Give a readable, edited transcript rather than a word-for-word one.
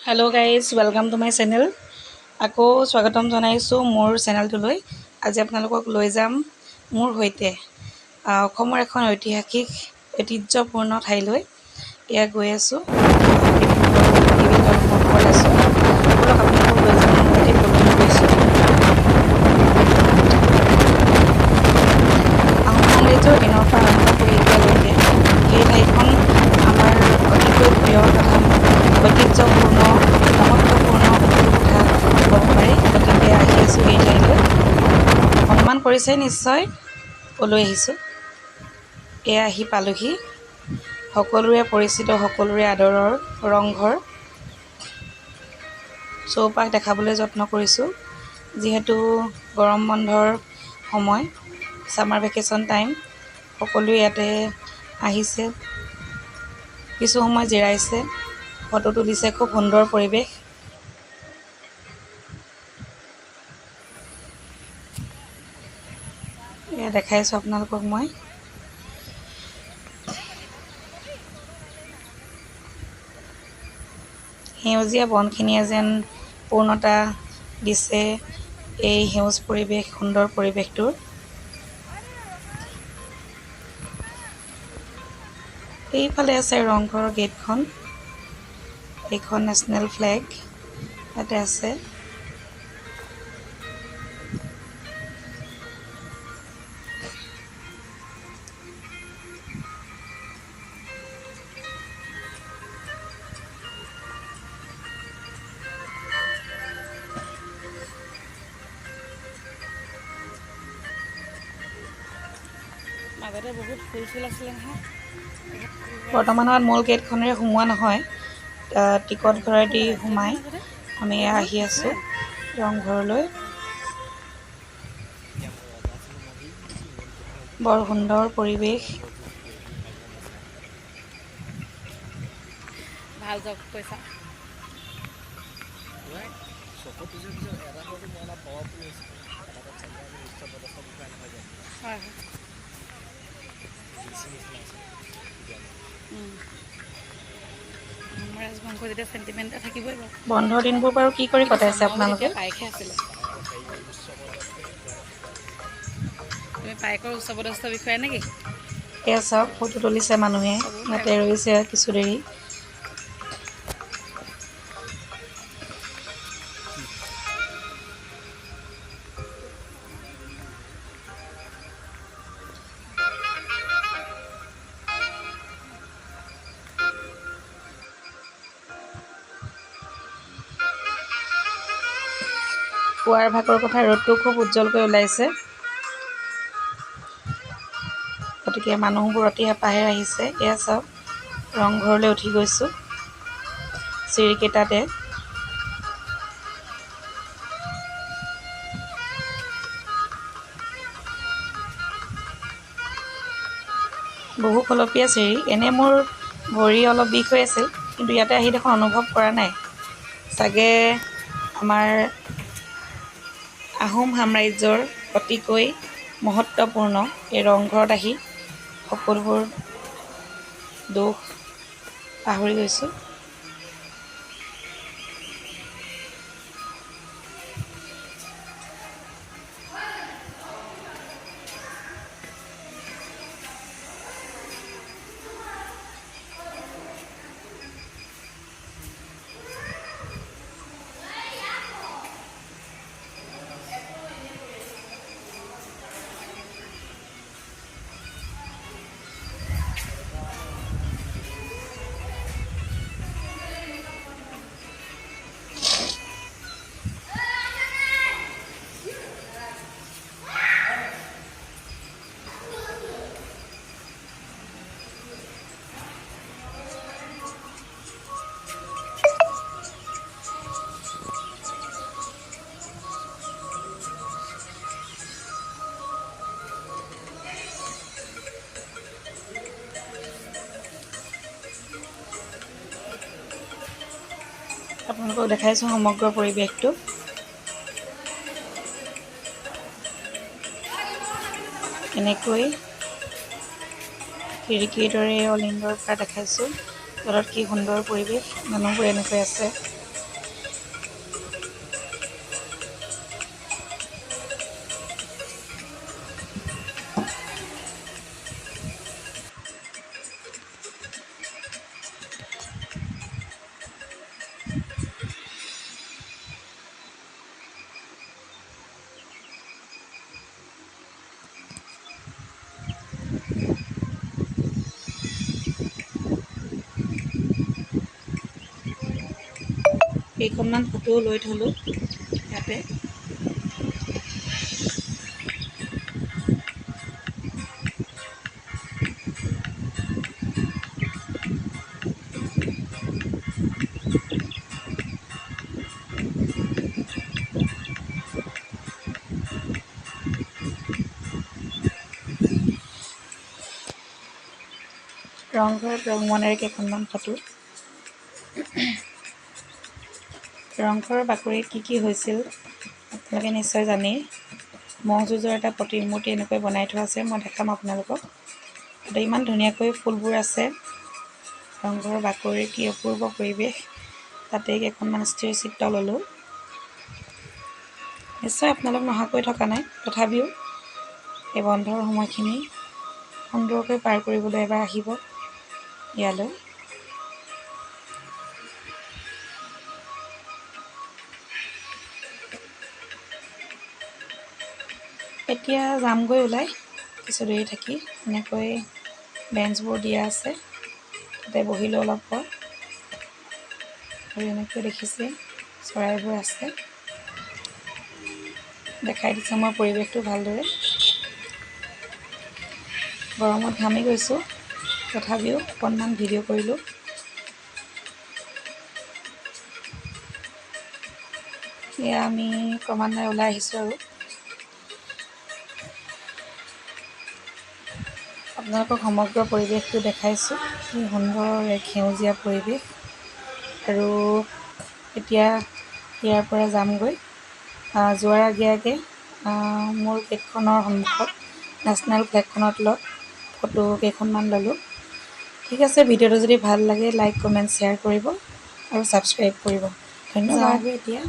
Hello guys, welcome to my channel. আকৌ স্বাগতম জনাইছোঁ মোৰ চেনেলটোলৈ। আজি আপোনালোকক লৈ যাম মোৰ সৈতে অসমৰ এখন ঐতিহাসিক ঐতিহ্যপূৰ্ণ ঠাইলৈ। এয়া গৈ আছোঁ, ডিব্ৰুগড়ত আছোঁ। ব'লক আপোনালোকক লৈ যাম মোৰ সৈতে ক'লৈ গৈছোঁ। আহোম সাম্ৰাজ্যৰ দিনৰ পৰা আৰম্ভ কৰি এতিয়ালৈকে এই ঠাইখন আমাৰ অতিকৈ প্ৰিয় তথা ঐতিহ্যপূৰ্ণ, মহত্বপূৰ্ণ সকলো কথা ক'ব পাৰি। গতিকে আহি আছোঁ এই ঠাইলৈ। অনুমান কৰিছে নিশ্চয় ক'লৈ আহিছোঁ। এয়া আহি পালোহি সকলোৰে পৰিচিত, সকলোৰে আদৰৰ ৰংঘৰ। চৌপাশ দেখাবলৈ যত্ন কৰিছোঁ, যিহেতু গৰম বন্ধৰ সময়, ছামাৰ ভেকেশ্যন টাইম, সকলোৱে ইয়াতে আহিছে, কিছু সময় জিৰাইছে, ফটো তুলিছে। খুব সুন্দৰ পৰিৱেশ। এয়া দেখাইছোঁ আপোনালোকক মই। সেউজীয়া বনখিনিয়ে যেন পূৰ্ণতা দিছে এই সেউজ পৰিৱেশ, সুন্দৰ পৰিৱেশটোৰ। এইফালে আছে ৰংঘৰৰ গেটখন, এইখন নেশ্যনেল ফ্লেগ ইয়াতে আছে। মাজতে বহুত ফুল চুল আছিলে নহয়। বৰ্তমানত মূল গেটখনেৰে সোমোৱা নহয়, টিকট ঘৰেদি সোমাই আমি আহি আছোঁ ৰংঘৰলৈ। বৰ সুন্দৰ পৰিৱেশ। ভাল যাওক পইচা। হয় হয়। ৰাজবংশ যেতিয়া চেণ্টিমেণ্ট এটা থাকিবই বাৰু। বন্ধৰ দিনবোৰ বাৰু কি কৰি কটাইছে আপোনালোকে? পাইকহে আছিলে। তুমি পাইকৰ উচ্চপদস্থ বিষয়া নেকি? এয়া চাওক, ফটো তুলিছে মানুহে, ইয়াতে ৰৈছে কিছু দেৰি। পুৱাৰ ভাগৰ কথা, ৰ'দটো খুব উজ্জ্বলকৈ ওলাইছে, গতিকে মানুহবোৰ অতি হেঁপাহেৰে আহিছে। এয়া চাওক, ৰংঘৰলৈ উঠি গৈছোঁ চিৰিকেইটাতে। বহু খলপীয়া চিৰি। এনেই মোৰ ভৰি অলপ বিষ হৈ আছিল, কিন্তু ইয়াতে আহি দেখোন অনুভৱ কৰা নাই। চাগে আমাৰ আহোম সাম্ৰাজ্যৰ অতিকৈ মহত্বপূৰ্ণ এই ৰংঘৰত আহি সকলোবোৰ দুখ পাহৰি গৈছোঁ। আপোনালোকক দেখাইছোঁ সমগ্ৰ পৰিৱেশটো। এনেকৈ খিৰিকীৰ দৰে অলিন্দৰ পৰা দেখাইছোঁ। তলত কি সুন্দৰ পৰিৱেশ, মানুহবোৰ এনেকৈ আছে। কেইখনমান ফটোও লৈ থ'লোঁ ইয়াতে। ৰংঘৰত ৰং মনেৰে কেইখনমান ফটো। ৰংঘৰৰ বাকৰিত কি কি হৈছিল আপোনালোকে নিশ্চয় জানেই। ম'হ যুঁজৰ এটা প্ৰতিমূৰ্তি এনেকৈ বনাই থোৱা আছে, মই দেখাম আপোনালোকক। তাতে ইমান ধুনীয়াকৈ ফুলবোৰ আছে। ৰংঘৰৰ বাকৰিৰ কি অপূৰ্ব পৰিৱেশ, তাতে কেইখনমান স্থিৰ চিত্ৰ ল'লোঁ। নিশ্চয় আপোনালোক নহাকৈ থকা নাই, তথাপিও এই বন্ধৰ সময়খিনি সুন্দৰকৈ পাৰ কৰিবলৈ এবাৰ আহিব ইয়ালৈ। এতিয়া যামগৈ ওলাই কিছু দেৰি থাকি। এনেকৈ বেঞ্চবোৰ দিয়া আছে, তাতে বহিলোঁ অলপ পৰ। আৰু এনেকৈ দেখিছে চৰাইবোৰ আছে, দেখাই দিছোঁ মই পৰিৱেশটো ভালদৰে। গৰমত ঘামি গৈছোঁ, তথাপিও অকণমান ভিডিঅ' কৰিলোঁ। এয়া আমি ক্ৰমান্বয়ে ওলাই আহিছোঁ আৰু আপোনালোকক সমগ্ৰ পৰিৱেশটো দেখাইছোঁ। কি সুন্দৰ এক সেউজীয়া পৰিৱেশ। আৰু এতিয়া ইয়াৰ পৰা যামগৈ। যোৱাৰ আগে আগে মোৰ গেটখনৰ সন্মুখত নেশ্যনেল ফ্লেগখনৰ তলত ফটো কেইখনমান ল'লোঁ। ঠিক আছে, ভিডিঅ'টো যদি ভাল লাগে লাইক, কমেণ্ট, শ্বেয়াৰ কৰিব আৰু ছাবস্ক্ৰাইব কৰিব। ধন্যবাদ। এতিয়া।